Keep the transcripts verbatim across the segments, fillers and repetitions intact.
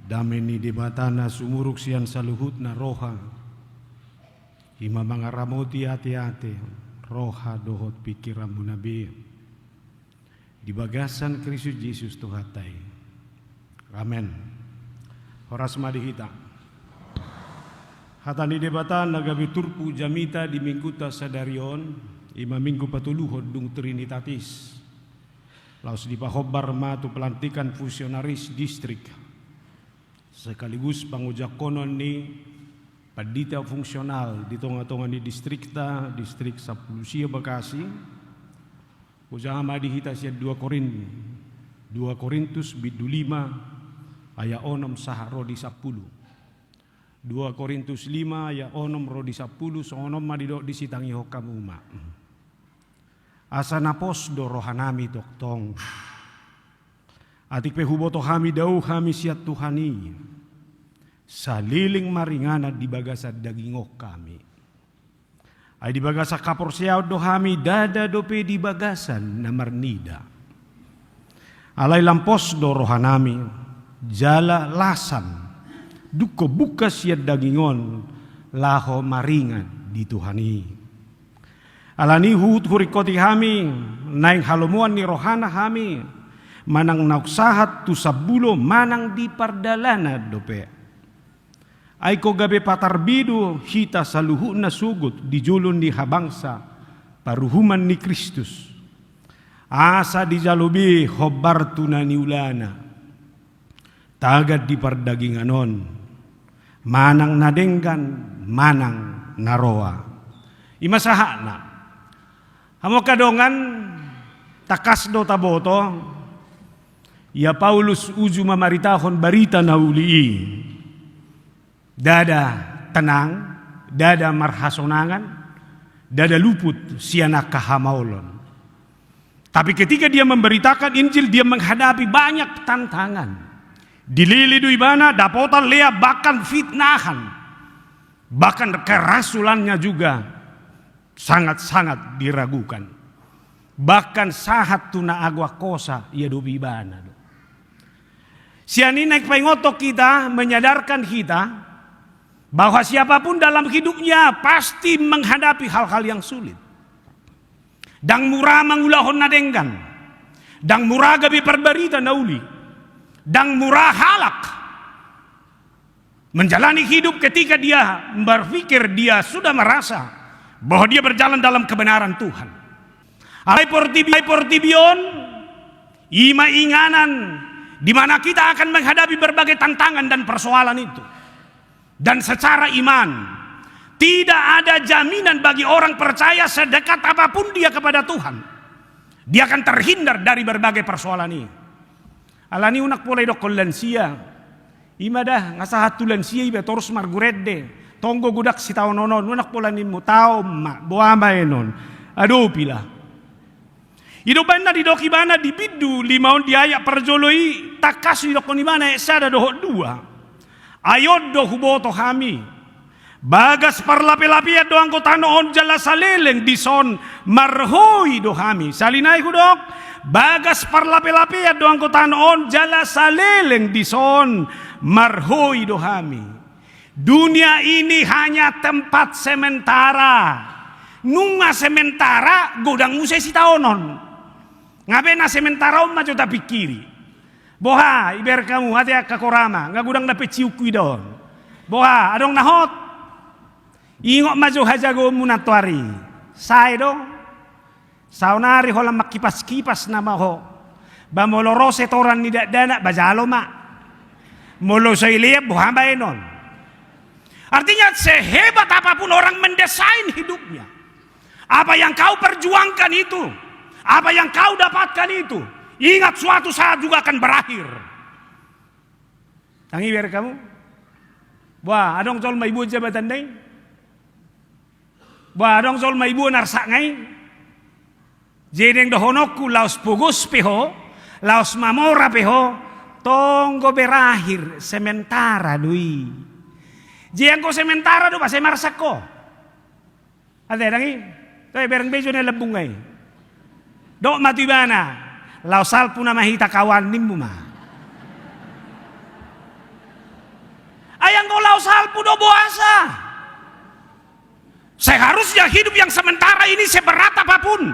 Dame ni Debata na sumurung sian saluhutna roha, i ma mangaramoti ateate, roha dohot pingkiranmuna be, di bagasan Kristus Jesus Tuhanta i. Amen. Horas ma di hita. Hata ni Debata na gabe turpuk jamita di Mingguta sadari on, i ma Minggu patoluhon dung Trinitatis. Laos dipahombar ma tu pelantikan fungsionaris distrik, sekaligus pangojahon ni pandita fungsional di tonga-tonga ni distrikta, Distrik Sampulu Sia Bekasi. Hujalo ma di hita sian dua Korin-, dua Korintus bindu lima ayat onom sahat ro di sampulu. Dua Korintus lima ayat onom ro di sampulu, songon on ma didok, disitangihon hamu ma. Asa na pos do rohanami tongtong. Atik pe huboto hami dao hami sian Tuhan i, saleleng maringanan di bagasan daging on hami. Ai di bagasan haporseaon do hami, ndada dope di bagasan na marnida. Alai lam pos do rohanami, jala lasam, dungkon bungkas sian daging on, laho maringan di Tuhan i. Alani huhut huringkoti hami, naeng halomoan ni rohana hami, manang naung sahat tu sambulo manang di pardalanan dope. Ai ingkon gabe patarbi do hita saluhutna sogot di jolo ni habangsa paruhuman ni Kristus. Asa dijalo be hombar tu na niulana. Tagan di pardagingan on, manang na denggan, manang na roa. I ma sahatna. Hamu angka dongan, tangkas do taboto, ia Paulus uju mamaritahon barita na uli i. Ndada tenang, ndada marhasonangan, ndada luput sian angka hamaolon. Tapi ketika dia memberitakan Injil, dia menghadapi banyak tantangan. Dilele do ibana, dapotan lea, bahkan fitnahan. Bahkan kerasulannya juga sangat-sangat diragukan. Bahkan sahat tu na agoan hosa iadopi ibana do. Sian i naeng paingothon hita, menyadarkan hita, bahwa siapapun dalam hidupnya pasti menghadapi hal-hal yang sulit. Ndang mura mangulahon na denggan. Ndang mura gabe parbarita na uli. Ndang mura halak menjalani hidup ketika dia berpikir, dia sudah merasa bahwa dia berjalan dalam kebenaran Tuhan. Alai portibi, alai portibi on, i ma inganan di mana kita akan menghadapi berbagai tantangan dan persoalan itu. Dan secara iman, tidak ada jaminan bagi orang percaya sedekat apapun dia kepada Tuhan. Dia akan terhindar dari berbagai persoalan ini. Alani unang pola idokkon lansia. I ma da, nga sahat tu lansia iba torus margurende. Tonggo godang sitaonon on, unang pola nimmu, taon ma, boha ma enon. Adopi lah. I do umbahen na didok ibana di bindu lima on di ayat parjolo i, tangkas didokkon ibana ayat sada dohot dua. Ai on do huboto hami. Bagas parlape-lapean do anggo tano on jala saleleng dison marhoi do hami. Sahali nai hudok, bagas parlape-lapean do anggo tano on jala saleleng dison marhoi do hami. Dunia ini hanya tempat sementara. Nunga sementara, godang muse sitaonon. Nga be na sementara on ma jo tapingkiri. Boha, ibereng hamu, ate angka korama, nga godang na pensiunku ida on. Boha, adong na hot? Ingot ma jo hajagoonmu nantoari. Sae do? Saonari holan mangkipas-kipas nama ho. Ba molo ro setoran ni dakdanak, ba jalo ma. Molo so ilean, boha baenon. Artinya, sehebat apapun orang mendesain hidupnya, apa yang kau perjuangkan itu, apa yang kau dapatkan itu, ingat, suatu saat juga akan berakhir. Ndang ibereng hamu? Boha, adong jolma iboan jabatanna i? Boha, adong jolma iboan arsakna i? Jadi naeng dohononku, laos pogos pe ho, laos mamora pe ho, tonggo berakhir, sementara do i. Jadi anggo sementara do, boasa marsak ho? Ate, ndang i? Toe, bereng be jo na lambungna i. Dok ma tu ibana, laos salpu nama hita kawan, nimmu ma. Laho salpu do boasa. Seharusnya hidup yang sementara ini seberat apapun,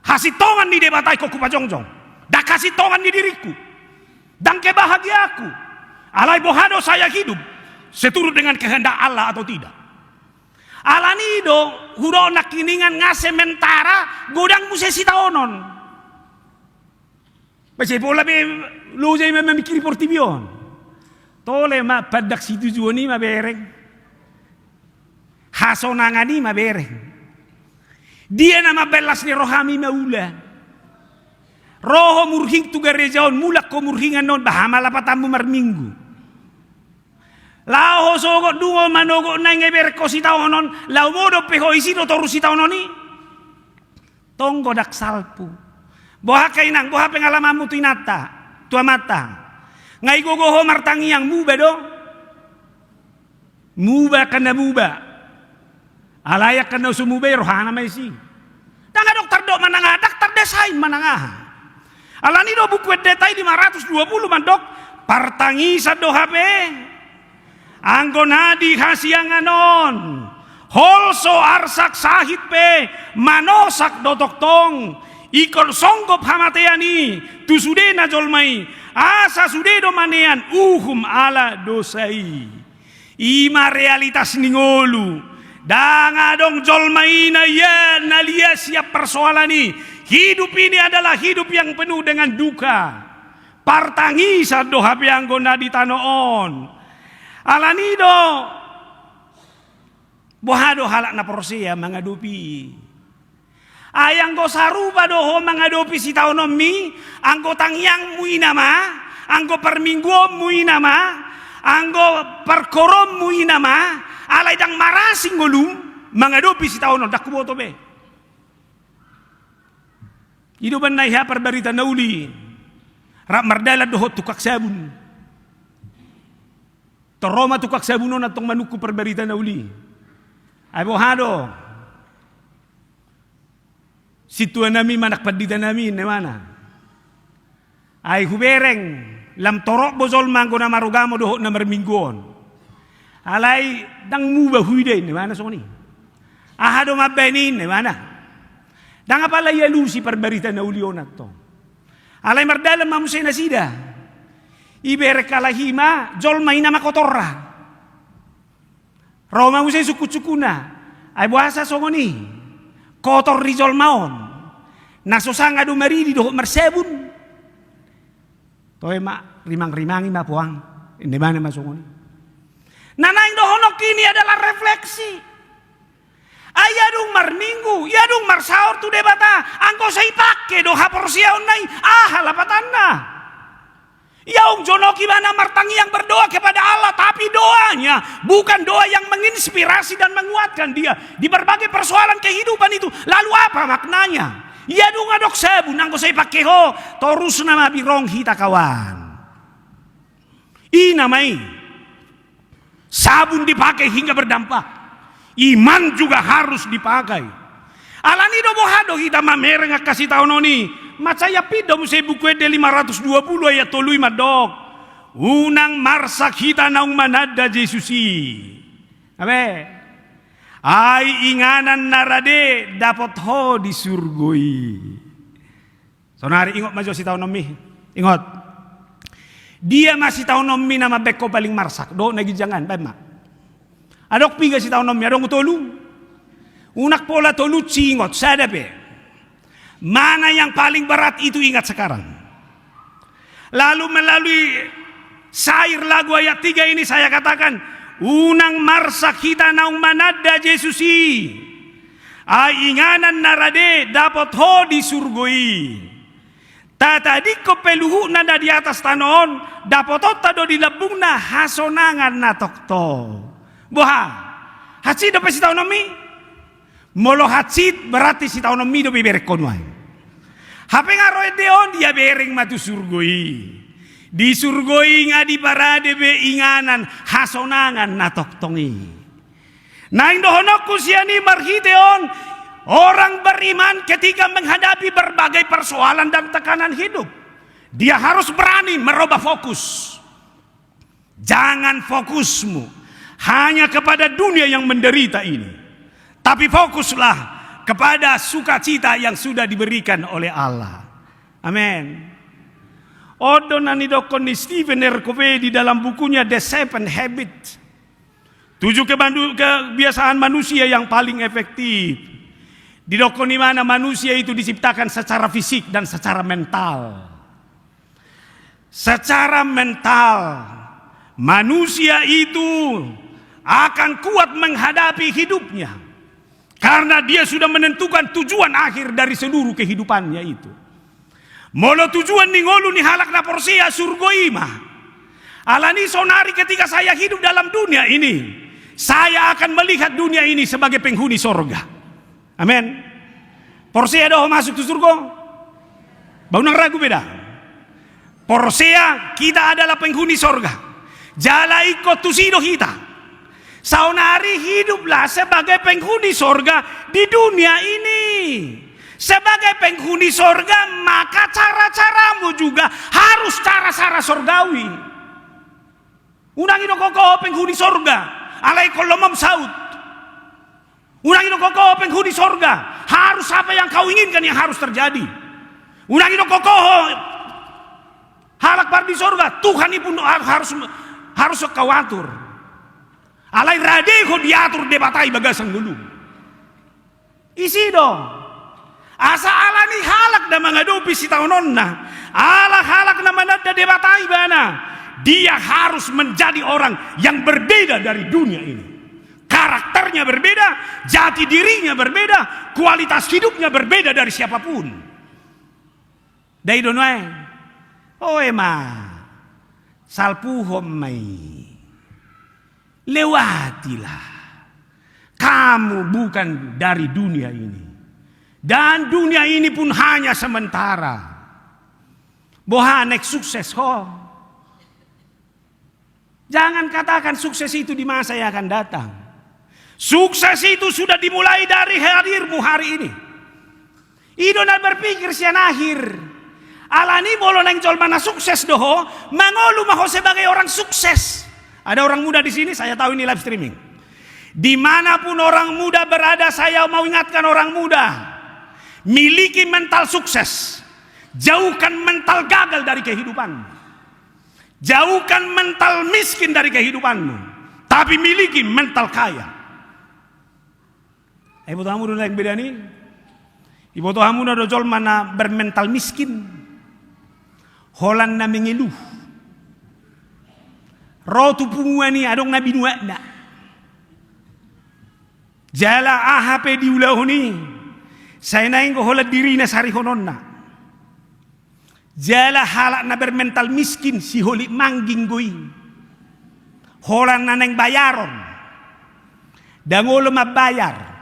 hasintongan ni Debata ingkon hupajongjong. Ndang hasintongan ni diringku, ndang kebahagiaanku. Alai boha do saya hidup seturut dengan kehendak Allah atau tidak? Alani do hudok nangkiningan nga sementara godang muse sitaonon. Ba sai pola be loja i ma mamingkiri portibi on. Tole ma pandak situjuon i ma bereng. Hasonangan i ma bereng. Dia na mambaen las ni rohami ma ula. Ro ho murhing tu gareja on, mulak ho murhingan on, baha ma lapatanmu marminggu. Laho ho sogot dungo manogot naeng bereng ho sitaonon, laho modom pe ho isi do toru sitaonon i. Tong godang salpu. Boha angka inang, boha pengalamanmu tu inanta, tu amanta? Nga igogo ho martangiang, muba do? Muba angka na muba. Alai angka na so muba i rohana ma isi. Ndang adong tardok manang aha, ndang tardesain manang aha. Alani do Buku Endenta i lima ratus dua puluh mandok, partangisan do hape anggo na di hasiangan on. Holso arsak sahit pe manosak do tongtong, ingkon songgop hamatean i tu sudena jolma i, asa sude do manean uhum ala dosa i. I ma realitas ni ngolu. Ndang adong jolma i na ia na liat sian persoalan i. Hidup ini adalah hidup yang penuh dengan duka. Partangisan do hape anggo na di tano on. Alani do, boha do halak na porsea mangadopi i? Ai anggo sarupa do ho mangadopi sitaononmi, anggo tangiangmu i nama, anggo parmingguonmu i nama, anggo parkoronmu i nama, alai ndang marasing ngolum mangadopi sitaonon, ndang huboto be. I do umbahen na i, hea, Parbarita na Uli rap mardalan dohot tukang sabun. Tor ro ma tukang sabun on antong manungkun Parbarita na Uli. Ai boha do sintuanami manang panditanami, ninna ibana. Ai hubereng, lam torop do jolma anggo na marugamo dohot na marminggu on. Alai ndang muba huida i, ninna ibana songon i. Aha do mambaen i, ninna ibana. Ndang apala ialusi Parbarita na Uli on antong. Alai mardalan ma muse nasida. Ibereng halak i ma jolma i nama kotorna. Ro ma muse sungkunsungkunna. Ai boasa songon i? Kotor ni jolma on. Na so sanga do maridi dohot marsabun. Toe ma, rimangrimangi ma puang. Ninna ibana ma songon i. Na naeng dohononki ini adalah refleksi. Ai ia dung marminggu, ia dung marsaor tu Debata, anggo sai pake do haporseaonna i, aha lapatanna? Ia ung jonok ibana martangiang, berdoa kepada Allah, tapi doanya bukan doa yang menginspirasi dan menguatkan dia di berbagai persoalan kehidupan itu. Lalu apa maknanya? Ia dung adong sabun, anggo sai pake ho, torus nama birong hita kawan. I nama i. Sabun dipakai hingga berdampak. Iman juga harus dipakai. Alani do boha do hita mamereng angka sitaonon i? Mansai ampit do muse Buku Ende lima ratus dua puluh ayat tolu i mandok, unang marsak hita naung mananda Jesus i. Abe. Ai inganan na rade dapot ho di surgo i. Saonari ingot ma jo sitaononmi. Ingot. Dia ma sitaononmi na mambaen ho paling marsak dohot na ginjang an, baen ma. Adong piga sitaononmi? Adong tolu. Unang pola tolu, ingot sada pe. Mana yang paling berat itu ingat sekarang. Lalu melalui syair lagu ayat tiga ini saya katakan, unang marsak hita naung mananda Jesus i. Ai inganan na rade dapot ho di surgo i. Tatadingkon pe luhutna na di atas tano on, dapotonta do di lambungna hasonangan na tongtong. Boha? Hansit dope sitaononmi? Molo hansit, berarti sitaononmi dope ibereng ho nuaeng. Hape nga ro ende on, ia bereng ma tu surgo i. Di surgo i nga diparade be inganan hasonangan na tongtong i. Naeng dohononku sian i marhite on, orang beriman ketika menghadapi berbagai persoalan dan tekanan hidup, dia harus berani merubah fokus. Jangan fokusmu hanya kepada dunia yang menderita ini, tapi fokuslah kepada sukacita yang sudah diberikan oleh Allah. Amin. On do na nidokkon ni Stephen R. Covey di dalam bukunya The Seven Habits. Tujuh kebanu-, kebiasaan manusia yang paling efektif. Didokkon ibana manusia itu diciptakan secara fisik dan secara mental. Secara mental, manusia itu akan kuat menghadapi hidupnya. Karena dia sudah menentukan tujuan akhir dari seluruh kehidupannya itu. Molo tujuan ni ngolu ni halak na porsea surgo i ma. Alani sonari ketika saya hidup dalam dunia ini, saya akan melihat dunia ini sebagai penghuni sorga. Amin. Porsea do ho masuk tu surgo? Ba unang ragu be da. Porsea kita adalah penghuni sorga. Jala ingkon tusi do hita. Saonari hiduplah sebagai penghuni sorga di dunia ini. Sebagai penghuni sorga, maka cara-caramu juga harus cara-cara sorgawi. Unang idokkon ho penghuni sorga, alai ingkon lomo saut. Unang idokkon ho penghuni sorga, harus apa yang kau inginkan yang harus terjadi. Unang idokkon ho halak pardi sorga, Tuhan i pun harus, harus kau atur. Alai rade ho diatur Debata i bagasan ngolum. Isi do. Asa alani halak na mangadopi sitaononna, ala halak na mananda Debata ibana, dia harus menjadi orang yang berbeda dari dunia ini. Karakternya berbeda, jati dirinya berbeda, kualitas hidupnya berbeda dari siapapun. Dai do nuaeng. Oe ma. Salpuhon ma i. Lewatilah. Kamu bukan dari dunia ini. Dan dunia ini pun hanya sementara. Boha, naeng sukses ho? Jangan katakan sukses itu di masa yang akan datang. Sukses itu sudah dimulai dari hadirmu hari ini. I do na berpikir sian akhir. Alani molo naeng jolma na sukses do ho, mangolu ma ho sebagai orang sukses. Ada orang muda di sini, saya tahu ini live streaming. Dimanapun orang muda berada, saya mau ingatkan orang muda, miliki mental sukses. Jauhkan mental gagal dari kehidupanmu. Jauhkan mental miskin dari kehidupanmu, tapi miliki mental kaya. Iboto hamu do na naeng beda ni? Iboto hamu na do jolma na bermental miskin? Holan na mengeluh. Ro tu punguan i adong na binuatna. Jala aha pe diulahon i, sai naeng do holan dirina sarihononna. Jala halak na bermental miskin, siholit mangging do i. Holan na naeng bayaron. Ndang olo mambayar.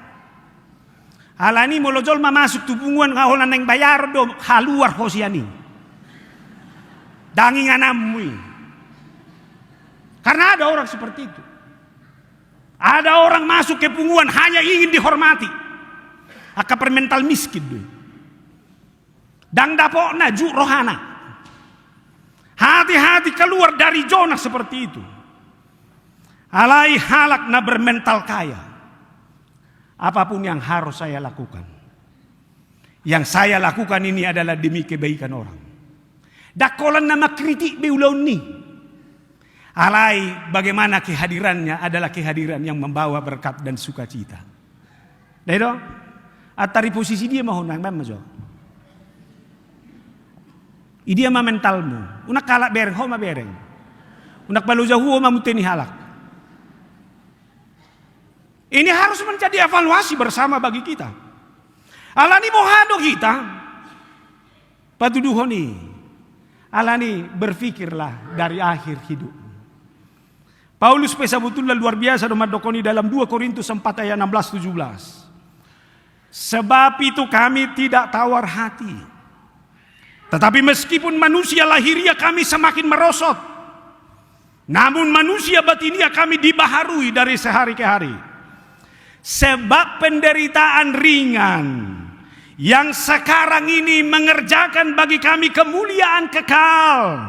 Alani molo jolma masuk tu punguan nga holan naeng bayaron do, haluar ho sian i. Ndang ingananmu i. Karena ada orang seperti itu. Ada orang masuk ke punguan hanya ingin dihormati. Angka permental miskin do i. Ndang dapotna jut rohana. Hati-hati keluar dari zona seperti itu. Alai halak na bermental kaya. Apapun yang harus saya lakukan, yang saya lakukan ini adalah demi kebaikan orang. Ndang holan na mangkritik be ulaon i. Alai bagaimana kehadirannya adalah kehadiran yang membawa berkat dan sukacita. Dai do? Antari posisi dia ma ho, nang ma jo. Idia ma mentalmu? Unang halak bereng, ho ma bereng. Unang paloja ho ma munteni halak. Ini harus menjadi evaluasi bersama bagi kita. Alani boha do hita patuduhon i? Alani berpikirlah dari akhir hidup. Paulus pe sabutulna luar biasa do mandokkon i dalam dua Korintus empat ayat enam belas tujuh belas. Sebab itu kami tidak tawar hati. Tetapi meskipun manusia lahiriah kami semakin merosot, namun manusia batiniah kami dibaharui dari sehari ke hari. Sebab penderitaan ringan yang sekarang ini mengerjakan bagi kami kemuliaan kekal,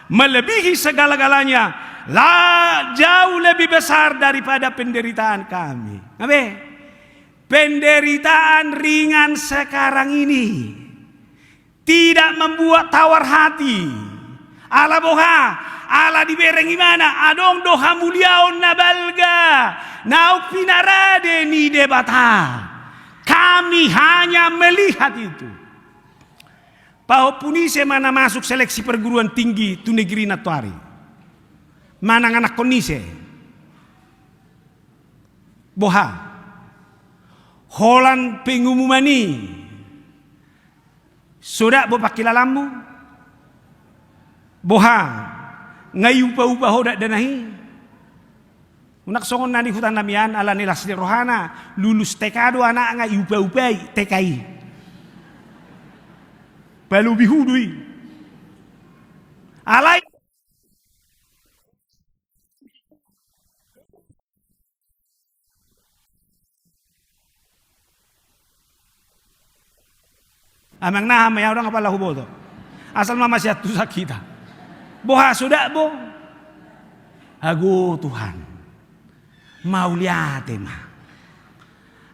melebihi segala-galanya, La jauh lebih besar daripada penderitaan kami. Amin. Penderitaan ringan sekarang ini tidak membuat tawar hati. Ala boha, ala dibereng ibana, adong do hamuliaon na balga, naung pinarade ni Debata. Kami hanya melihat itu. Pahompu ni ise ma na masuk seleksi perguruan tinggi tu negeri nantoari? Manang anakkon ni ise? Boha? Holan pengumuman i, so dapot pangkilalaanmu? Boha? Nga iupa-upa ho dakdanak i? Unang songon na di huta nami an, ala ni las ni rohana, lulus T K do anakna, iupa-upai T K i. Palobi hu do i. Alai Amang na, amang na, adong apala huboto. Asal ma masian tu sakita. Boha, so dapot? Ago Tuhan. Mauliate ma.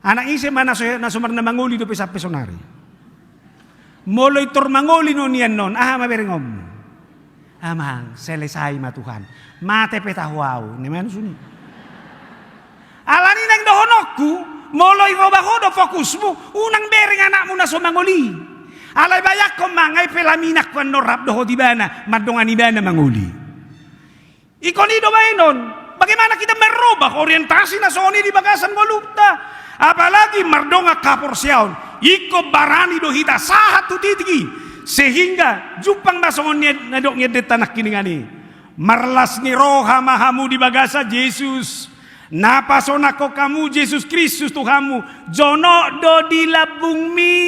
Anak ise ma na so, na so marna mangoli dope sampe sonari? Molo intor mangoli nuaeng on, aha ma berengonmu? Amang, selesai ma Tuhan. Mate pe taho au, ninna ma songon i. Alani naeng dohononku, molo i roba ho do fokusmu, unang bereng anakmu na so mangoli. Alai bayangkon ma, nga i pe laminakku annon rap dohot ibana, mandongani ibana mangoli. Ingkon i do baenon, bagaimana kita merubah orientasi na songon i di bagasan ngolunta. Apalagi mardongan haporseaon, ingkon barani do hita sahat tu titik i. Sehingga jumpang ma songon na nidok ni endenta nangkiningan i. Marlas ni roha ma hamu di bagasan Jesus. Na pasonangkon hamu Jesus Kristus Tuhanmu, jonok do di lambungmi.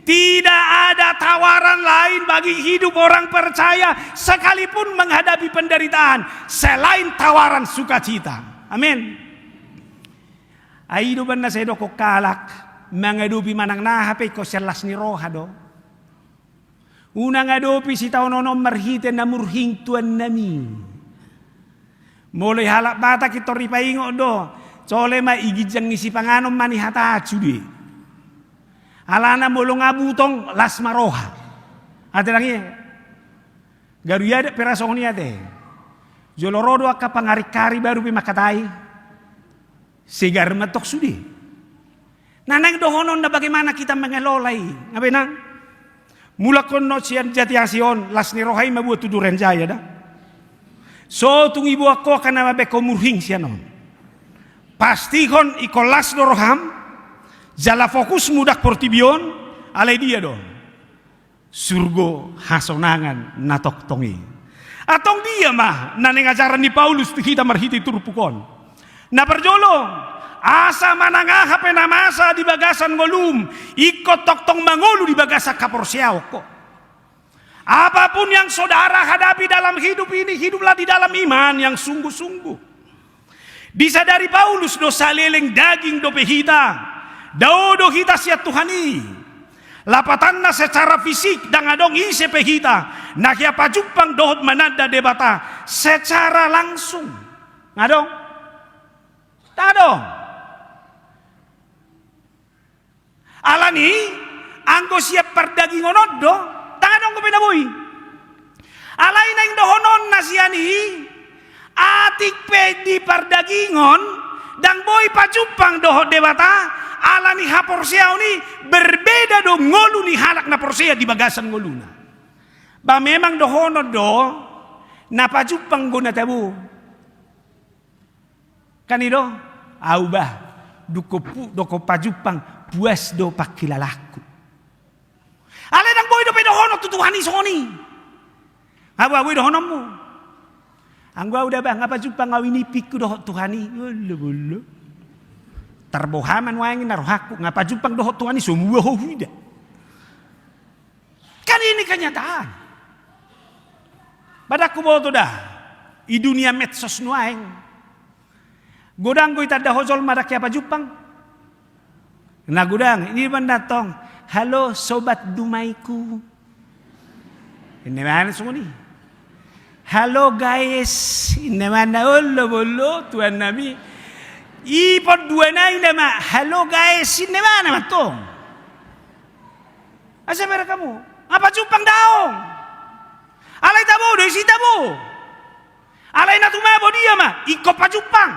Tidak ada tawaran lain bagi hidup orang percaya, sekalipun menghadapi penderitaan, selain tawaran sukacita. Amin. Ai do umbahen na sai didokkon halak, mangadopi manang na aha pe ingkon sian las ni roha do. Unang adopi sitaonon on marhite na murhing tuannami. Molo i halak Batak intor dipaingot do, cole ma i ginjang ni sipanganon ma nihatahon sude. Alana molo nga butong, las ma roha. Ate dang i? Garu i adat pe ra songon i ate. Jolo ro do angka pangaringkaring baru pe mangkatai. Segar ma tong sude. Na naeng dohononna bagaimana kita mengelola i, nga be nang? Mulak on no sian Jatiasi on, las ni roha i ma buat tu Duren Jaya da. So tung iboan ho angka na mabaen ho murhing sian on. Pastihon ingkon las do roham, jala fokusmu ndang portibi on, alai dia do? Surgo hasonangan na tongtong i. Antong dia ma na naeng ajaran ni Paulus tu hita marhite turpuk on? Na parjolo, asa manang aha pe na masa di bagasan ngolum, ingkon tongtong mangolu di bagasan haporseaon ho. Apapun yang saudara hadapi dalam hidup ini, hiduplah di dalam iman yang sungguh-sungguh. Disadari Paulus do saleleng daging dope hita, dao do hita sian Tuhan i. Lapatanna secara fisik ndang adong ise pe hita na hea pajumpang dohot mananda Debata secara langsung. Nga adong? Ndang adong. Alani, anggo sian pardagingon on do, ndang adong dope na boi. Alai naeng dohononna sian i, atik pe di pardagingon, ndang boi pajumpang dohot Debata, alani haporseaon i berbeda do ngolu ni halak na porsea di bagasan ngoluna. Ba memang dohonon do, na pajumpang do na tabo. Kan i do, au bah, dung ho pu-, dung ho pajumpang, puas do pangkilalaanku. Alai ndang boi dope dohonon tu Tuhan i songon i. Nga boi dohononmu. Anggo au da bah, nga pajumpang au i nipikku dohot Tuhan i. Olo, olo. Tarboha ma nuaeng na rohangku, nga pajumpang dohot Tuhan i, so muba ho huida. Kan ini kenyataan. Ba ndang huboto da, i dunia medsos nuaeng. Godang do itanda ho jolma ndang hea pajumpang. Na godang, i ma antong, "Halo sobat dumaiku." Ninna ma songon i. "Halo guys," inna ma na, "Olo, olo, tuan nami." I ponduana i nama, "Halo guys," inna ma na mantong. "Asa berek hamu?" "Nga pajumpang daong." "Alai tabo do isi tabo." "Alai na tumabo dia ma?" "Ingkon pajumpang."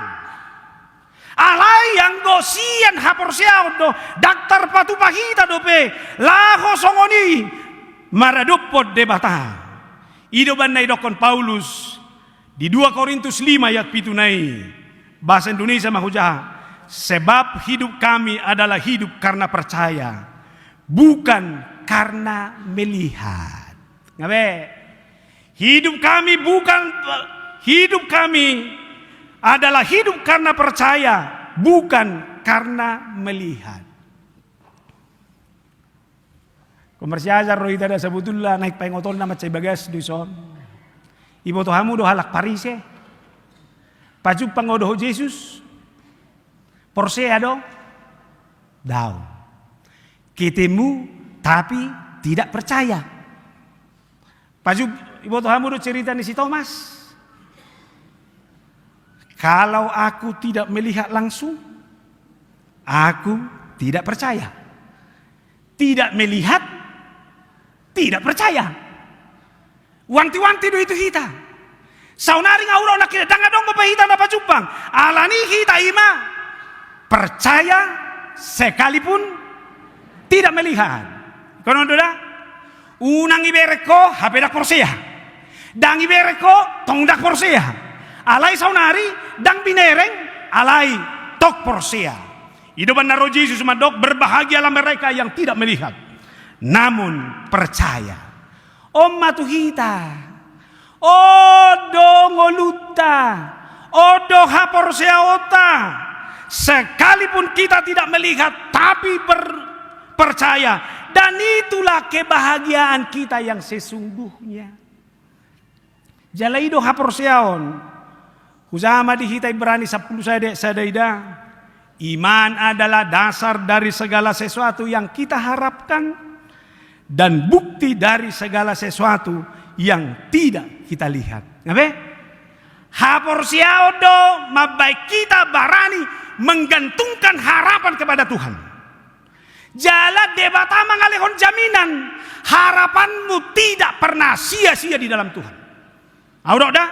Alai anggo sian haporseaon do, ndang tarpatupa hita dope laho songon i maradophon Debata. I do umbahen na didokkon Paulus di dua Korintus lima ayat pitu na i, bahasa Indonesia ma hujaha, "Sebab hidup kami adalah hidup karena percaya, bukan karena melihat." Nga be? Hidup kami bukan, hidup kami adalah hidup karena percaya, bukan karena melihat. Komersial ro hita da, sabotulna naeng paingotonna mansai bagas do ison. Iboto hamu do halak Parise? Pajumpang do ho Jesus? Porsea do? Daong. Ketemu, tapi tidak percaya. Paju, iboto hamu do cerita ni si Thomas? "Kalau aku tidak melihat langsung, aku tidak percaya." Tidak melihat, tidak percaya. Wanti-wanti do i tu hita. Saonari nga hudok nangkin, ndang adong dope hita na pajumpang. Alani hita i ma percaya sekalipun tidak melihat. Ingkon on do da? Unang ibereng ho, hape ndang porsea. Ndang ibereng ho, tong ndang porsea. Alai saonari, ndang binereng, alai tong porsea. I do umbahen na ro Jesus mandok, "Berbahagialah mereka yang tidak melihat, namun percaya." On ma tu hita. On do ngolunta. On do haporseaonta. Sekalipun kita tidak melihat, tapi ber-, percaya. Dan itulah kebahagiaan kita yang sesungguhnya. Jala i do haporseaon. Hujaha ma di hita Ibrani sampulu sada ayat sada i da. Iman adalah dasar dari segala sesuatu yang kita harapkan dan bukti dari segala sesuatu yang tidak kita lihat. Nga be? Haporseaon do mambahen hita barani menggantungkan harapan kepada Tuhan. Jala Debata mangalehon jaminan, harapanmu tidak pernah sia-sia di dalam Tuhan. Au dok da,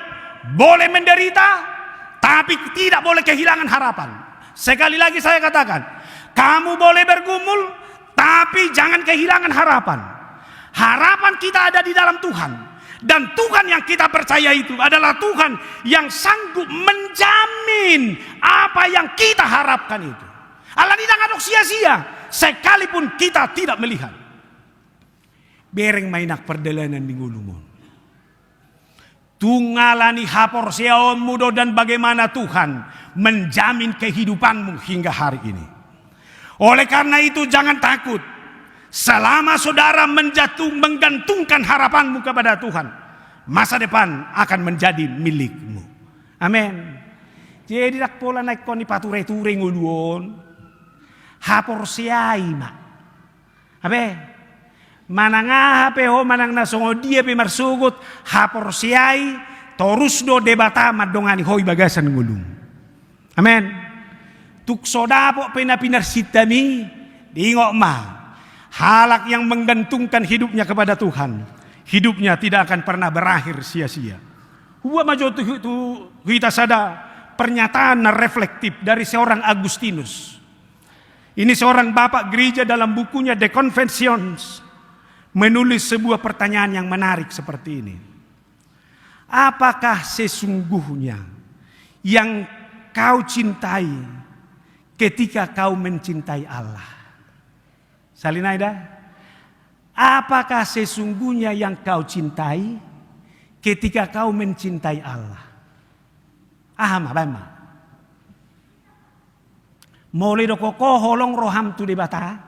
boleh menderita, tapi tidak boleh kehilangan harapan. Sekali lagi saya katakan, kamu boleh bergumul, tapi jangan kehilangan harapan. Harapan kita ada di dalam Tuhan. Dan Tuhan yang kita percaya itu adalah Tuhan yang sanggup menjamin apa yang kita harapkan itu. Alani ndang adong sia-sia, sekalipun kita tidak melihat. Bereng ma i nang pardalanan ni ngolum on. Tung alani haporseaonmu do dan bagaimana Tuhan menjamin kehidupanmu hingga hari ini. Oleh karena itu, jangan takut. Selama saudara menjatung-, menggantungkan harapanmu kepada Tuhan, masa depan akan menjadi milikmu. Amin. Jadi, ndang pola na ingkon dipature-ture ngolu on. Haporseai ma. Abe, manang aha pe ho, manang na songon dia pe marsogot, haporseai, torus do Debata mandongani ho di bagasan ngolum. Amen. Tung so dapot pe na pinarsinta mi, diingot ma. Halak yang menggantungkan hidupnya kepada Tuhan, hidupnya tidak akan pernah berakhir sia-sia. Hubuat ma jo tu, tu hita sada pernyataan na reflektif dari seorang Agustinus. Ini seorang bapak gereja dalam bukunya The Confessions menulis sebuah pertanyaan yang menarik seperti ini. Apakah sesungguhnya yang kau cintai ketika kau mencintai Allah? Sahali nai da. Apakah sesungguhnya yang kau cintai ketika kau mencintai Allah? Aha ma, baen ma. Molo didok ho holong roham tu Debata,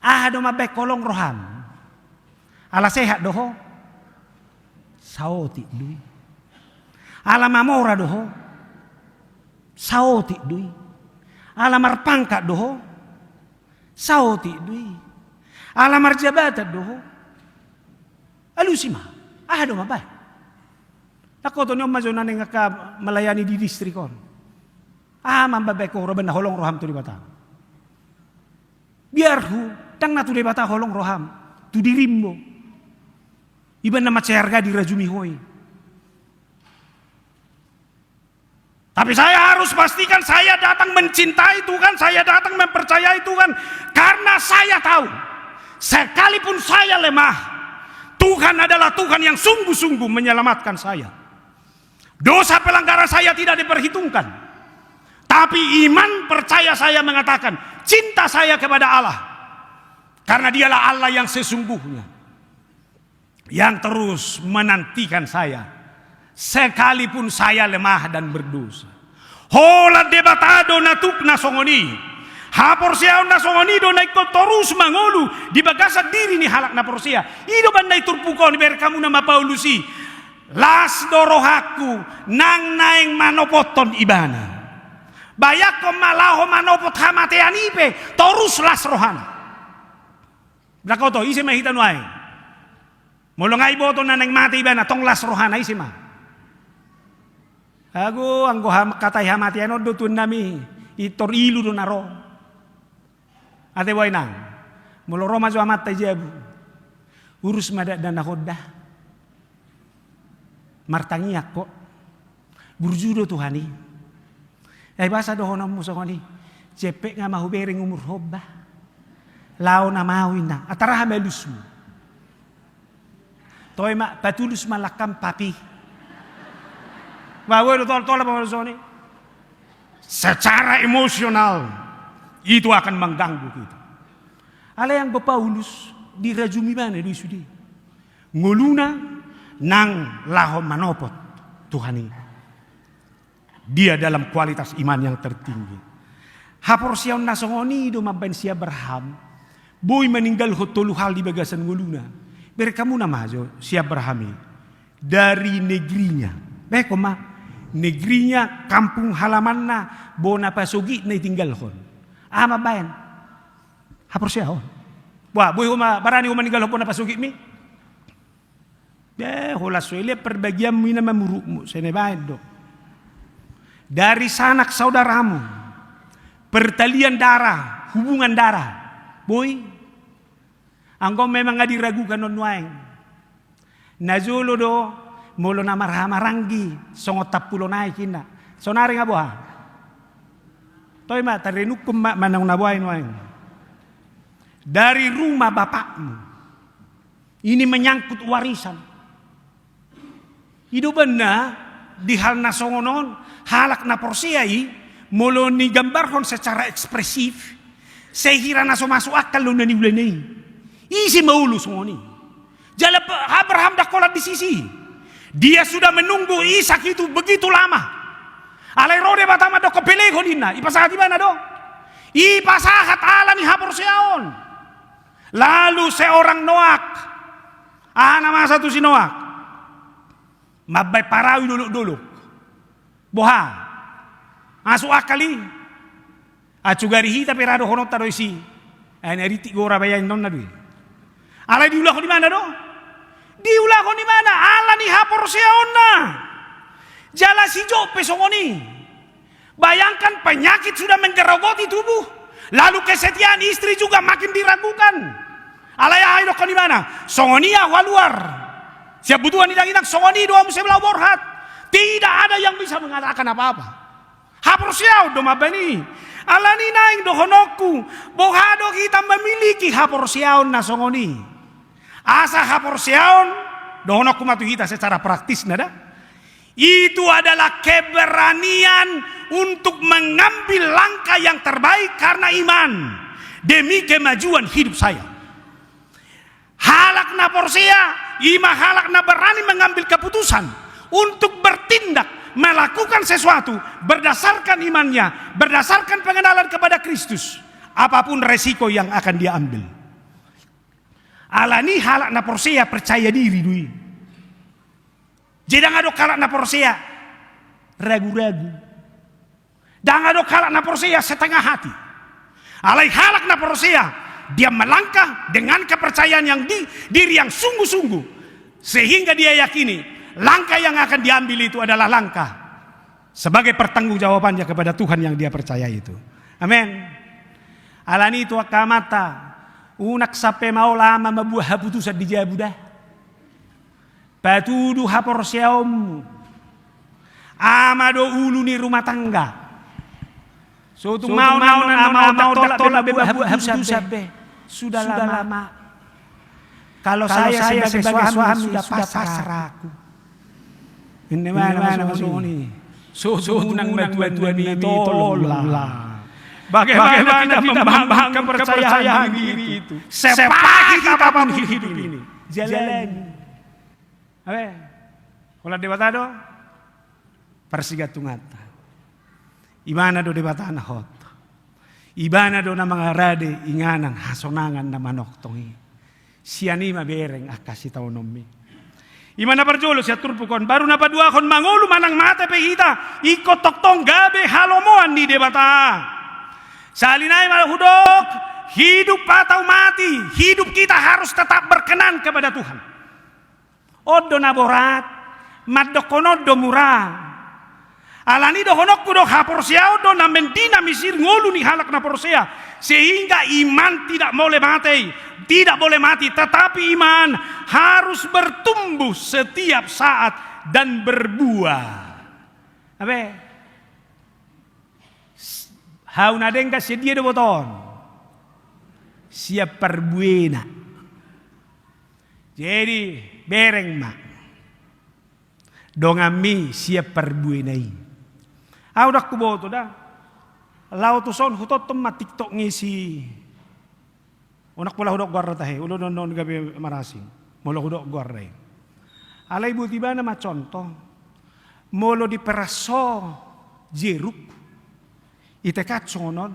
aha do mambaen holong roham? Ala sehat do ho? Saotik do i. Ala mamora do ho? Saotik do i. Ala marpangkat do ho? Saotik do i. Ala marjabatan do ho? Alusi ma. Aha do mambaen? Ndang ho toni on ma jo na naeng angka melayani di distrik on. Aha ma mambaen ho, roha, ba na holong roham tu Debata? Biarhu, ndang na tu Debata holong roham, tu dirim do. Iba na mansai arga dirajumi ho i. Tapi saya harus pastikan saya datang mencintai Tuhan, saya datang mempercayai Tuhan, karena saya tahu, sekalipun saya lemah, Tuhan adalah Tuhan yang sungguh-sungguh menyelamatkan saya. Dosa pelanggaran saya tidak diperhitungkan. Tapi iman percaya saya mengatakan, cinta saya kepada Allah. Karena Dialah Allah yang sesungguhnya, yang terus menantikan saya, sekalipun saya lemah dan berdosa. Holan Debata do na tuk na songon i. Haporseaon na songon i do na ingkon torus mangolu di bagasan diri ni halak na porsea. I do umbahen na i turpuk on, ibereng hamu nama Paulus i. Las do rohangku nang naeng manopothon ibana. Bayangkon ma, laho manopot hamatean i pe torus las rohana. Ndang ho to, ise ma hita nuaeng? Molo nga diboto na naeng mate ibana, tong las rohana, ise ma? Ago, anggo ham-, hatai hamatean on do tuan nami, pintor ilu do na ro. Ate, boha inang, molo ro ma jo amanta i jabu, urus ma dakdanak on da. Martangiang ho. Burju do Tuhan i. Ai boasa dohononmu songon i? Jempek nga ma hubereng umurhon ba. Laho nama au, inang. Antara aha ma alusmu? Toe ma, patulus ma langkam, papi. Ba, boi do tol-, tolap ma songon i. Secara emosional itu akan mengganggu kita. Alai anggo Paulus dirajumi ibana do i sude. Ngoluna nang laho manopot Tuhan i. Dia dalam kualitas iman yang tertinggi. Haporseaon na songon i do mambaen si Abraham boi maninggalhon tolu hal di bagasan ngoluna. Bereng hamu nama jo si Abraham i. Dari negerinya. Bereng hamu ma, negerinya, kampung halamanna, bona pasogitna ditinggalhon. Aha mambaen? Haporseaon. Boha, boi ho ma, barani ho maninggalhon bona pasogitmi? Be, holan so dilean perbagianmu i nama murukmu, sai na dibaen do. Dari sanak saudaramu, pertalian darah, hubungan darah. Boi. Anggo memang nga diragukan on nuaeng. Na jolo do, molo na marhahamaranggi, songon tampulon aek inna. Saonari nga boha? Toe ma, tarenungkon ma, manang na boha i nuaeng. Dari rumah bapakmu. Ini menyangkut warisan. I do umbahen na di hal na songon on, halak na porsea i, molo nigambarhon secara ekspresif, sai hira na so masuk akal do na niulana i. Ise ma olo songon i? Jala pe-, Abraham ndang holan di sisi i. Dia sudah menunggu Ishak itu begitu lama. Alai ro Debata mandokhon, belehon inna, ipasahat ibana do. Ipasahat ala ni haporseaon. Lalu seorang Noak. Aha na masa tu si Noak? Mambaen parau i dolok-dolok. Boha? Masuk akal i? Acu gari hita pe ra dohononta do isi. Ai na rintik gora bayainonna do i. Alai diulahon ibana do? Diulahon ibana ala ni haporseaonna. Jala si Job pe songon i. Bayangkan, penyakit sudah menggerogoti tubuh, lalu kesetiaan istri juga makin diragukan. Alai aha didokhon ibana? Songon i ahu haluar. Sian butuhan ni daginang, songon i do ahu muse melaho borhat. Tidak ada yang bisa mengatakan apa-apa. Haporseaon do mambaen i. Ala ni i naeng dohononku, boha do hita memiliki haporseaon na songon i? Asa haporseaon, dohononku ma tu hita secara praktisna da. Itu adalah keberanian untuk mengambil langkah yang terbaik karena iman demi kemajuan hidup saya. Halak na porsea, i ma halak na berani mengambil keputusan untuk bertindak, melakukan sesuatu berdasarkan imannya, berdasarkan pengenalan kepada Kristus, apapun resiko yang akan dia ambil. Ala ni halak na porsea percaya diri do i. Jadi ndang adong halak na porsea ragu-ragu. Ndang adong halak na porsea setengah hati. Alai halak na porsea, dia melangkah dengan kepercayaan yang di-, diri yang sungguh-sungguh. Sehingga dia yakini Langkah yang akan diambil itu adalah langkah sebagai pertanggungjawabannya kepada Tuhan yang dia percaya itu. Amin. Alani i tu angka amanta, unang sampe maol ama mambuat haputusan di jabu da. Patudu haporseaonmu. Ama do ulu ni rumah tangga. So tung maol, maol, maol, ama on tolak be mambuat haputusan be. Sudah lama. Kalau saya sebagai suami sudah pasrah aku. Ini mana, mana masuk ini? So, so unang na Tuhan, Tuhan i tolonglah. Bagaimana kita membangun kepercayaan diri itu? Sepahit apapun hidup ini, jalani. Abe, holan Debata do parsigantunganta. Ibana do Debata na hot. Ibana do na mangarade inganan hasonangan na manongtong i. Sian i ma bereng angka sitaononmi. I ma na parjolo sian turpuk on, baru na paduahon, mangolu manang mate pe hita, ingkon tongtong gabe halomoan ni Debata. Sahali nai ma hudok, hidup atau mati, hidup kita harus tetap berkenan kepada Tuhan. On do na borat, mandokkon on do mura. Alani dohononku do, haporseaon do na mendinamisir ngolu ni halak na porsea, sehingga iman tidak boleh mati, tidak boleh mati, tetapi iman harus bertumbuh setiap saat dan berbuah. Abe, hau na denggan sian dia do botoon? Sian parbuena. Jadi bereng ma donganmi sian parbuena i. Au ndang huboto da. Laho tuson hutonton ma TikTok ni si, unang pola hudok goarna tahe, olo non, non gabe marasing molo hudok goarna i. Alai buat ibana ma contoh. Molo diperas ho jeruk, itekan songon on,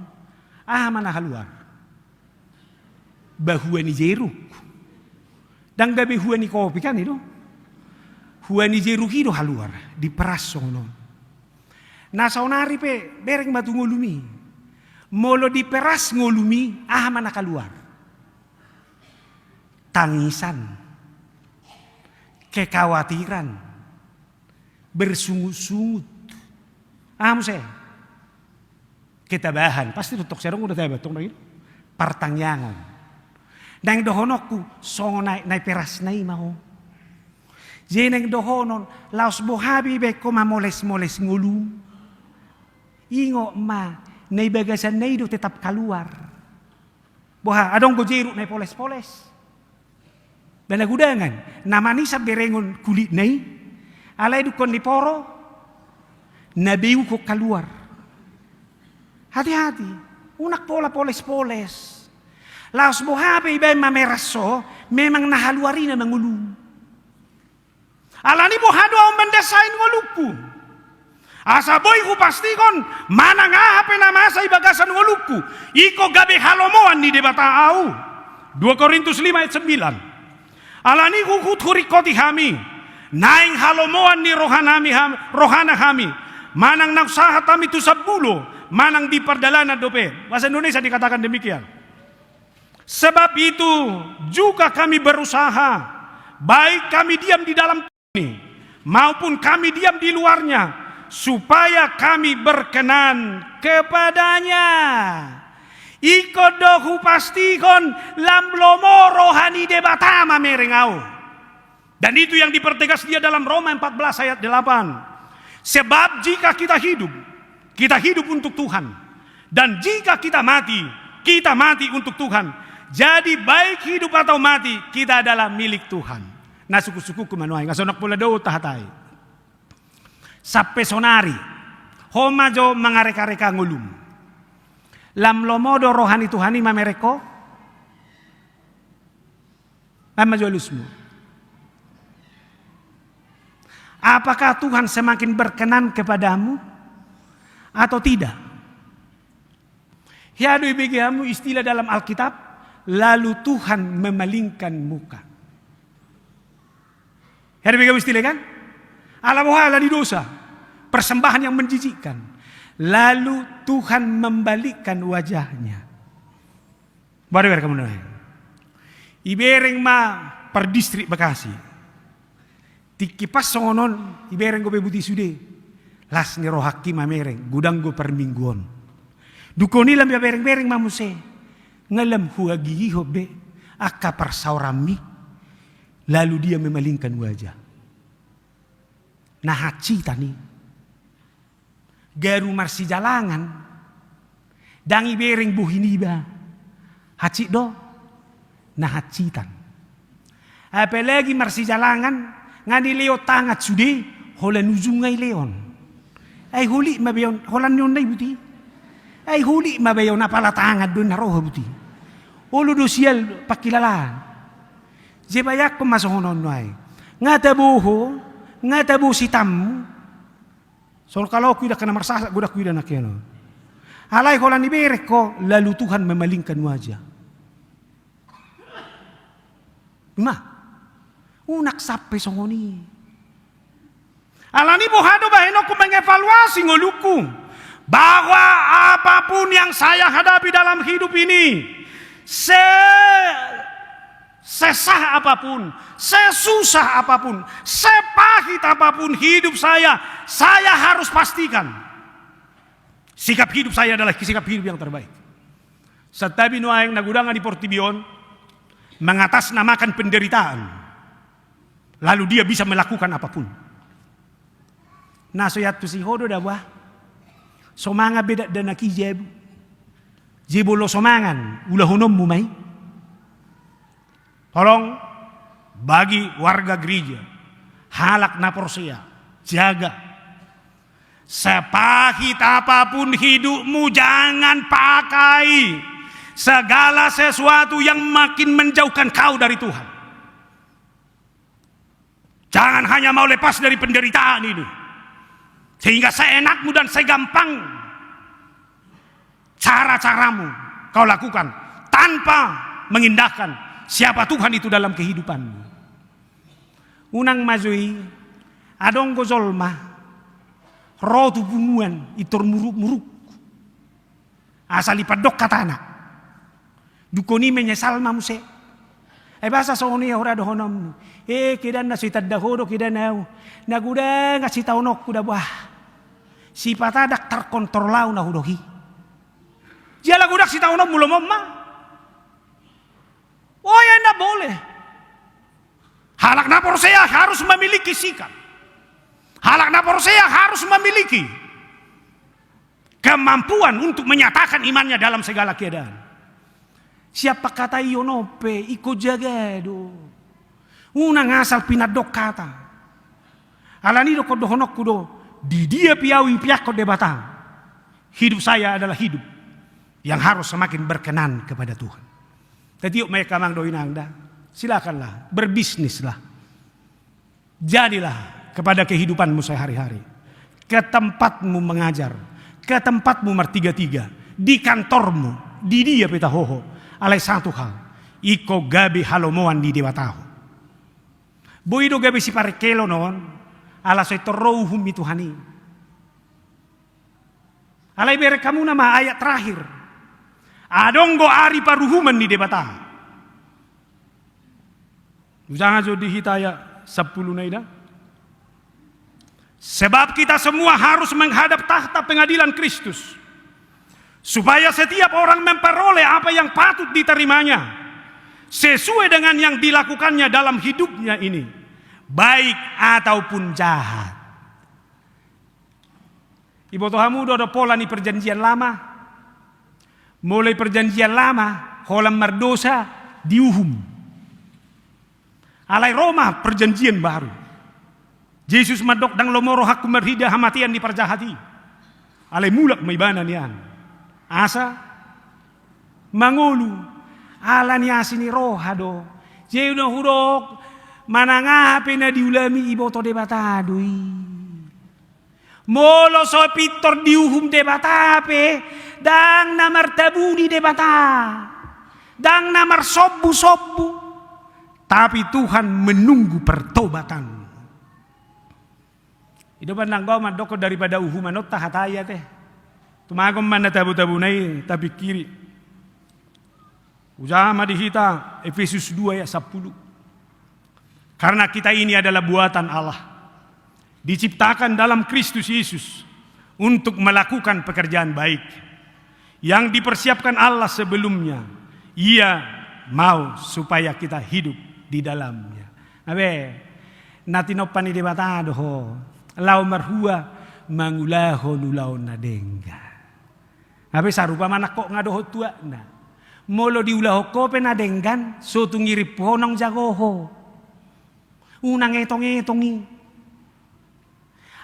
aha ma na haluar? Ba hua ni jeruk. Ndang gabe hua ni kopi kan i do. Hua ni jeruk i do haluar, diperas songon on. Na saonari pe bereng ma tu ngolumi. Molo diperas ngolumi, aha ma na kaluar? Tangisan, kekhawatiran, bersungut-sungut. Aha muse? Ketabahan. Pasti tongtong sai adong do taba tong do i. Partangiangon. Naeng dohononku, songon na, na iperasna i ma ho. Jadi naeng dohonon, laos boha pe ibaen ho mamoles-moles ngolum, ingot ma, na ibagasanna i do tetap kaluar. Boha, adong do jeruk na ipoles-poles? Ba na gudangan, na manisan berengon kulitna i, alai dungkon diporo, na beuhon kaluar. Hati-hati, unang pola poles-poles. Laos boha pe ibaen mameras ho, memang na haluar i na ma ngolum. Alani boha do ahu mandasain ngolungku, asa boi hupastihon manang aha pe na masa i bagasan ngolungku, ingkon gabe halomoan ni Debata ahu. Dua Korintus lima ayat sembilan. Alani huhut huringkoti hami, naeng halomoan ni rohanami ham-, rohana hami, manang naung sahat hami tu sambulo, manang di pardalanan dope. Bahasa Indonesia dikatakan demikian. Sebab itu juga kami berusaha, baik kami diam di dalam ini maupun kami diam di luarnya, supaya kami berkenan kepada-Nya. Ingkon do hupastihon lam lomo roha ni Debata mamereng ahu. Dan itu yang dipertegas dia dalam Roma empat belas ayat delapan. Sebab jika kita hidup, kita hidup untuk Tuhan. Dan jika kita mati, kita mati untuk Tuhan. Jadi baik hidup atau mati, kita adalah milik Tuhan. Na suku-sukuku manuai, nga sonang pola do tahatai. Sampe sonari, ho ma jo mangareka-reka ngolum. Lam lomo do roha ni Tuhan i mamereng ho? Aha ma jo alusmu? Apakah Tuhan semakin berkenan kepadamu atau tidak? Hea do ibege hamu istilah dalam Alkitab, lalu Tuhan memalingkan muka. Hea do ibege hamu istilah i kan? Ala boha? Ala ni dosa. Persembahan yang menjijikkan. Lalu Tuhan membalikkan wajahnya. Baru ibereng ma, ibereng ma per distrik Bekasi. Tingki pas songon on, ibereng dope buti sude. Las ni rohangki mamereng, godang do parmingguon. Dungkon i lam ibereng-bereng ma muse. Nga lam huagigihon be angka parsaoranmi. Lalu dia memalingkan wajah. Na hansitan i. Garu marsijalangan. Ndang ibereng bohi niba. Hansit do? Na hansitan. Apalagi marsijalangan, nga nilehon tangan sude, holan ujung nga ilehon. Ai holit ma be on, holan ni on na i buti. Ai holit ma be on, apala tangan do na roha buti. Olo do sial pangkilalaan. Dibayangkon ma songon on nuaeng. Nga tabo ho, nga tabo sitammu. Songon kalau huida angka na marsasak, godang huida nangkin on. Alai holan ibereng ho, lalu Tuhan memalingkan wajah. Ima. Unang sampe songon i. Alani boha do bahenonku mengevaluasi ngolungku. Bahwa apapun yang saya hadapi dalam hidup ini, se-, sesah apapun, sesusah apapun, sepahit apapun hidup saya, saya harus pastikan sikap hidup saya adalah sikap hidup yang terbaik. Santabi nuaeng na godang di portibi on, mengatasnamakan penderitaan, lalu dia bisa melakukan apapun. Na so iantusi ho do da bah. Somangan be dakdanak i jabu. Jebolo somangan, ulahononmu ma i. Tolong, bagi warga gereja, halak na porsea, jaga. Sepahit apapun hidupmu, jangan pakai segala sesuatu yang makin menjauhkan kau dari Tuhan. Jangan hanya mau lepas dari penderitaan ini. Sehingga seenakmu dan segampang cara-caramu kau lakukan tanpa mengindahkan siapa Tuhan itu dalam kehidupanmu. Unang ma jo i, adong do jolma, ro tu punguan, intor muruk-muruk. Asal ipandok hatana. Dungkon i menyesal ma muse. Ai boasa songon i ho da dohononmu. Eh, kedan na so itanda ho do kedan au. Na godang sitaononku da bah. Sipata ndang terkontrol au na hudok i. Jala godang sitaononmu lomo ma. Oh ya, ndak boleh. Halak na porsea harus memiliki sikap. Halak na porsea harus memiliki kemampuan untuk menyatakan imannya dalam segala keadaan. Siap pangkataion on pe, ingkon jaga do. Unang asal pinandok hata. Alani i dohononku do, di dia pe au ipeakhon Debata. Hidup saya adalah hidup yang harus semakin berkenan kepada Tuhan. Tatiop ma i amang dohot inang da. Silakanlah, berbisnislah. Jadilah kepada kehidupanmu sehari-hari. Ke tempatmu mengajar, ke tempatmu martiga-tiga, di kantormu, di dia pe taho ho. Alai satu hal, ingkon gabe halomoan ni Debata ho. Boi do gabe siparengkelon on, ala so intor ro uhum ni Tuhan i. Alai bereng hamuna ma ayat terakhir. Adong do ari paruhuman ni Debata. Ujaha jo di hita ayat sampulu na i da. Sebab kita semua harus menghadap tahta pengadilan Kristus, supaya setiap orang memperoleh apa yang patut diterimanya sesuai dengan yang dilakukannya dalam hidupnya ini, baik ataupun jahat. Iboto hamu do, do pola ni Perjanjian Lama. Mulai Perjanjian Lama, holan mardosa, diuhum. Alai ro ma Perjanjian Baru. Jesus mandok, ndang lomo rohangku marhite hamatean ni parjahat i. Alai mulak ma ibana nian. Asa mangolu, ala ni asi ni roha do. Jadi na hudok, manang aha pe na diulami, iboto Debata do i. Molo so pintor diuhum Debata pe, ndang na martabuni Debata, ndang na marsombu-sombu, tapi Tuhan menunggu pertobatan. I do pandang gau mandokkon daripada uhuman on tahatai ate. Tumagon ma na tabo-tabo na i tapingkiri. Ujaha ma di hita Efesus dua ayat sampulu. Karena kita ini adalah buatan Allah, diciptakan dalam Kristus Yesus untuk melakukan pekerjaan baik yang dipersiapkan Allah sebelumnya. Ia mau supaya kita hidup di dalamnya. Abe, na tinompa ni Debata do ho, laho marhua mangulahon ulaon na denggan. Abe sarupa manangkok nga dohot tuakna. Molo diulahon ho pe na denggan, so tung irimpu ho naung jago ho. Unang etong-etong i.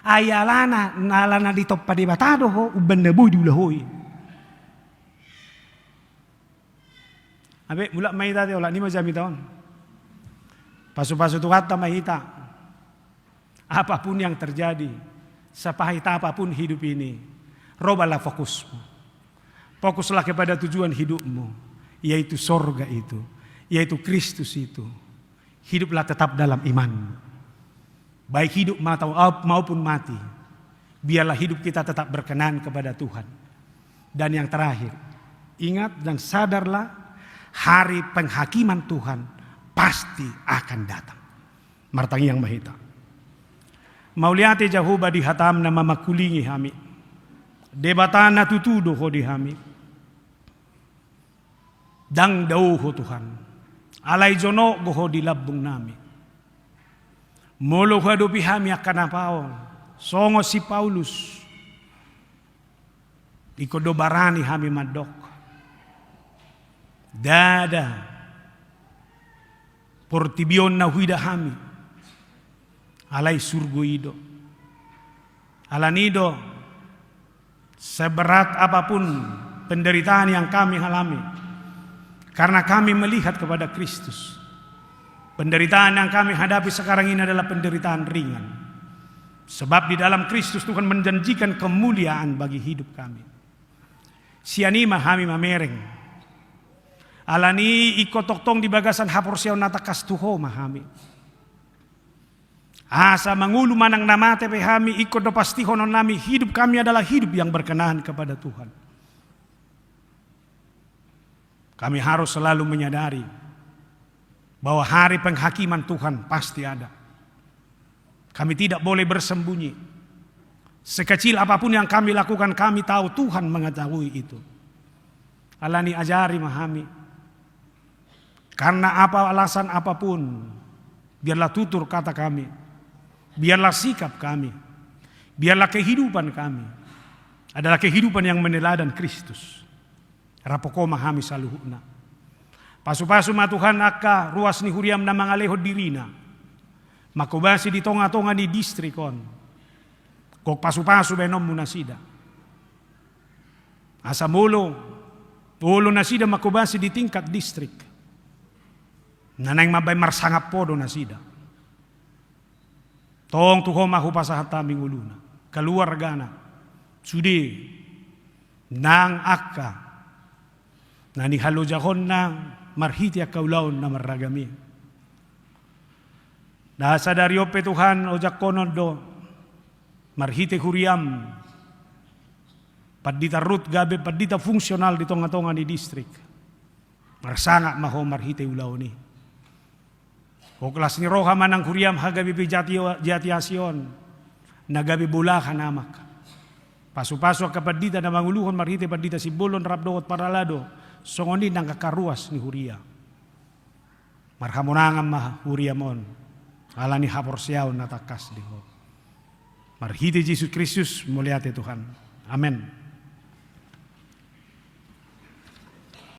Ai alana, na alana ditompa Debata do ho, umbahen na boi diula ho i. Abe, mulak ma hita te, olat ni ma jamita on. Pasu-pasu Tuhanta ma hita. Apapun yang terjadi, sepahit apapun hidup ini, robalah fokusmu. Fokuslah kepada tujuan hidupmu, yaitu sorga itu, yaitu Kristus itu. Hiduplah tetap dalam iman. Baik hidup matau-, maupun mati, biarlah hidup kita tetap berkenan kepada Tuhan. Dan yang terakhir, ingat dan sadarlah, hari penghakiman Tuhan pasti akan datang. Martangiang ma hita. Mauliate Jahowa di hataM na mamangkulingi hami. Debata na tutu do Ho di hami. Ndang dao Ho Tuhan. Alai jonok do Ho di lambungnami. Molo huadopi hami angka na paol, songon si Paulus, ingkon do barani hami mandok. Ndada portibi on na huida hami, alai surgo i do. Alani do, seberat apapun penderitaan yang kami alami, karena kami melihat kepada Kristus. Penderitaan yang kami hadapi sekarang ini adalah penderitaan ringan. Sebab di dalam Kristus Tuhan menjanjikan kemuliaan bagi hidup kami. Sian i ma hami mamereng. Alani i ingkon tongtong di bagasan haporseaon na tangkas tu Ho ma hami. Asa mangolu manang na mate pe hami, ingkon do pastihononnami hidup kami adalah hidup yang berkenan kepada Tuhan. Kami harus selalu menyadari bahwa hari penghakiman Tuhan pasti ada. Kami tidak boleh bersembunyi. Sekecil apapun yang kami lakukan, kami tahu Tuhan mengetahui itu. Alani ajari ma hami. Karena apa alasan apapun, biarlah tutur kata kami, biarlah sikap kami, biarlah kehidupan kami adalah kehidupan yang meneladan Kristus. Rap Ho ma hami saluhutna. Pasu-pasu ma Tuhan angka ruas ni huriaM na mangalehon dirina mangkobasi di tonga-tonga ni distrik on. Gok pasu-pasu baenonMu nasida. Asa molo, molo nasida mangkobasi di tingkat distrik, na naeng mambaen marsangap Ho do nasida. Tong tu Ho ma hupasahat hami ngoluna, keluargana, sude nang angka na nihalojahonna marhite angka ulaon na marragam i. Na sadari on pe Tuhan, ojakhonon do marhite huriaM, Pandita Rut gabe pandita fungsional di tonga-tonga ni distrik. Marsangap ma Ho marhite ulaon i. Gok las ni roha ma nang huriaM H K B P Jati-, Jatiasi on, na gabe bolahan Amak. Pasu-pasu angka pandita na mangoluhon marhite Pandita Simbolon rap dohot parhalado, songon i nang angka ruas ni huria. Marhamonangan ma huriaM on, alani haporseaon na tangkas di Ho. Marhite Jesus Kristus, mauliate Tuhan. Amen.